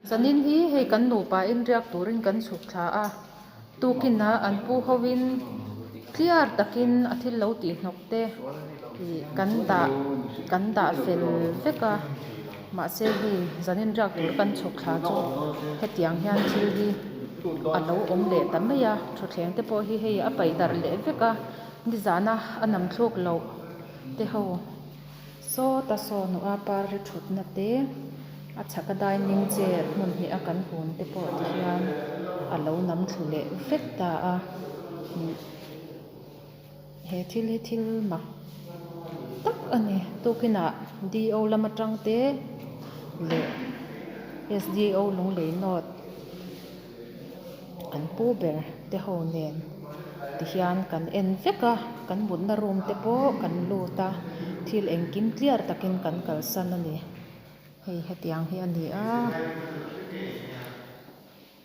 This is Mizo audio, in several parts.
Zanin hi hei kan nupa in riak turin kan chhuk thla a, tukinah an pu hovin clear takin a thil lo tih hnawk te ih kan dah kan dah fel vek a mahse hei zanin riak tur kan chhuk thla chu hetiang hian thil hi a lo awm leh ta mai a thutthleng te pawh hi hei a paih darh leh vek a nizana a nam thluk loh te ho. Sawta saw nuh a party thutna te a chhak a dining chair hmun hnih a kan hun te pawh ti hian a lo nam thlu leh vek ta a he thil hi thil mak tak a ni tukinah D O lam atang te leh S D O Lunglei note an pu ber te ho nen tihian kan en vek a kan mutna room te pawh kan lut a thil engkim clear takin kan kalsan a ni hei hetiang hi a ni a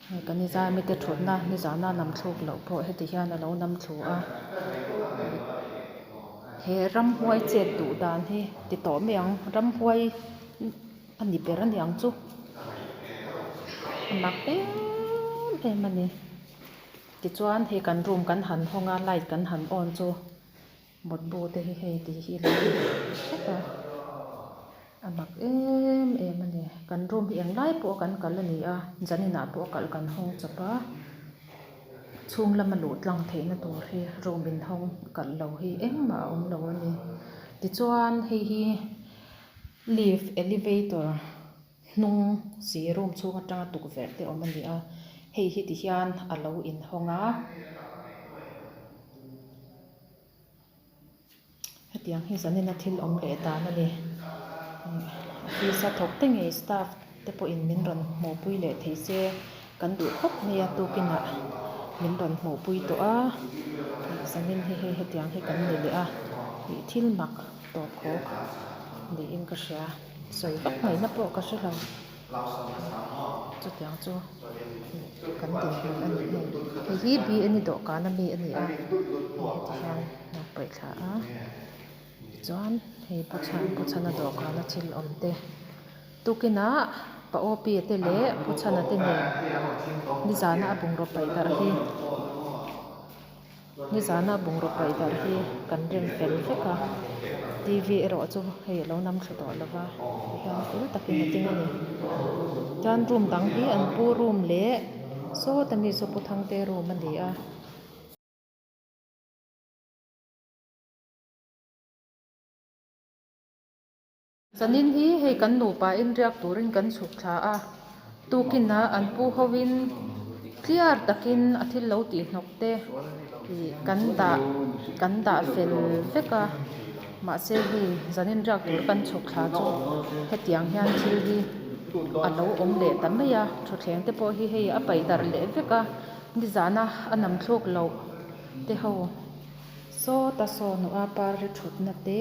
hei kan nizami te thutna nizana nam thluk loh pawh heti hian a lo nam thlu a he ramhuai chet duh dan hi ti tawh mai ang ramhuai. A ni ber a niang chu a mak em em a ni tichuan hei kan room kan han hawng a light kan han on chu mutbu te hi hei tih hi alo ni vek a a mak em em a ni kan room hi englai pawh kan kal a ni a zaninah pawh a kalh kan hawng chawp a chhung lama luh tlang theihna tur hi room inhawng kalh lo hi engmah a awm lo a ni tichuan hei hi. Lift elevator hnung si room chhung atanga tukverh te awm a ni a hei hi ti hian a lo inhawng a hetiang hi zanin a thil awm leh dan a ni office a thawk te ngei staff te pawhin min rawn hmuhpui leh thei se kan duh khawp mai a tukinah min rawn hmuhpui tawh a zanin hi hei hetiang hi kan ni leh a ih thil mak. Tawp khawk niin ka hria sawi vak ngaihna pawh ka hre lo chutiang chu kan dinhmun a nih hei hei hi B N I dawhkan ami a ni a hei heti hian lo paih thla a tichuan hei pu chhan pu chhana dawhkana thil awm te tukinah pa O P a te leh pu chhana te nen nizana a bungraw paih darh hi. Nizana bungraw paih darh hi kan rem fel vek a t v erawh chu hei a lo nam thlu tawh lo va tihian fel takin a ding a ni chuan room dang hi an pu room leh sawta mi saw pu thangte room a ni a. Zanin hi hei kan nupa in riak turin kan chhuk thla a, tukinah an pu hovin clear takin a thil lo tih hnawk te ih kan dah kan dah fel vek a, mahse hei zanin riak tur kan chhuk thla chu hetiang hian thil hi a lo awm leh ta mai a, thutthleng te pawh hi hei a paih darh leh vek a, nizana a nam thluk loh te ho. Sawta saw nuh a party thutna te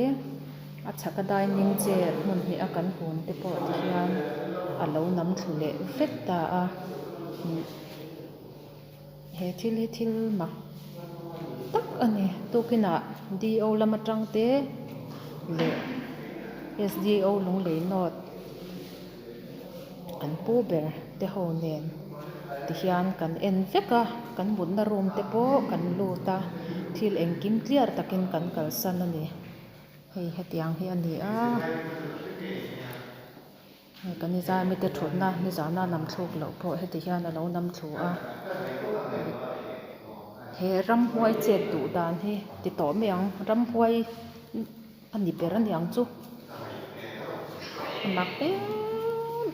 a chhak a dining chair hmun hnih a kan hun te pawh ti hian a lo nam thlu leh vek ta a he thil hi thil mak tak a ni tukinah D O lam atang te leh S D O Lunglei note. An pu ber te ho nen tihian kan en vek a kan mutna room te pawh kan lut a thil engkim clear takin kan kalsan a ni hei hetiang hi a ni a hei kan nizami te thutna nizana nam thluk loh pawh heti hian a lo nam thlu a he ramhuai chet duh dan hi ti tawh mai ang ramhuai. A ni ber a niang chu a mak em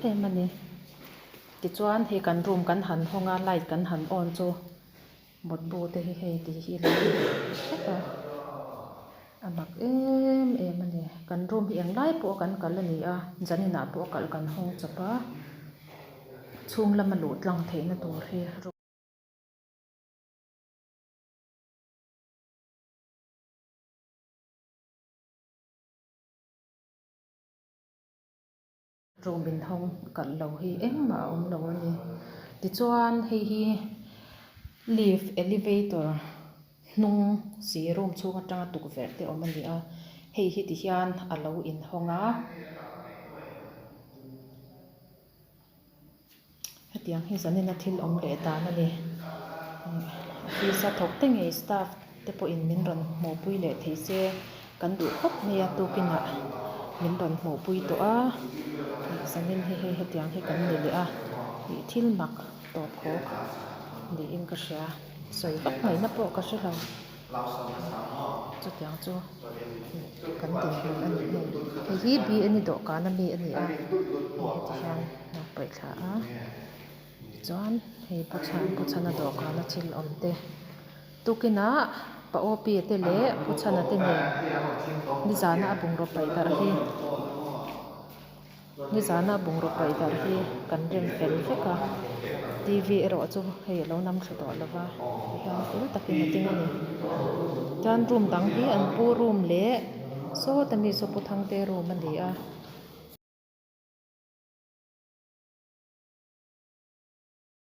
em a ni tichuan hei kan room kan han hawng a light kan han on chu mutbu te hi hei tih hi alo ni vek a a mak em em a ni kan room hi englai pawh kan kal a ni a zaninah pawh a kalh kan hawng chawp a chhung lama luh tlang theihna tur hi. Room inhawng kalh lo hi engmah a awm lo a ni tichuan hei hi lift elevator hnung si room chhung atanga tukverh te awm a ni a hei hi ti hian a lo inhawng a. Hetiang hi zanina thil awm leh dan a ni. Office a thawk te ngei staff te pawhin min rawn hmuhpui leh thei se kan duh khawp mai a tukinah min rawn hmuhpui tawh a zanin hi hei hetiang hi kan ni leh a ih thil mak tawp khawk niin ka hria sawi vak ngaihna pawh ka hre lo chutiang chu kan dinhmun a nih hei hei hi B N I dawhkan ami a ni a hei heti hian a paih thla a. Chuan hei pu chhan pu chhana dawhkana thil awm te tukinah pa aw pi te leh pu chhana te nen nizana a bungraw paih darh hi nizana a bungraw paih darh hi kan rem fel vek a t v erawh chu hei alo nam thla tawh lo va tihian fel takin a ding a ni chuan room dang hi an pu room leh sawta mi saw pu thangte room a ni a.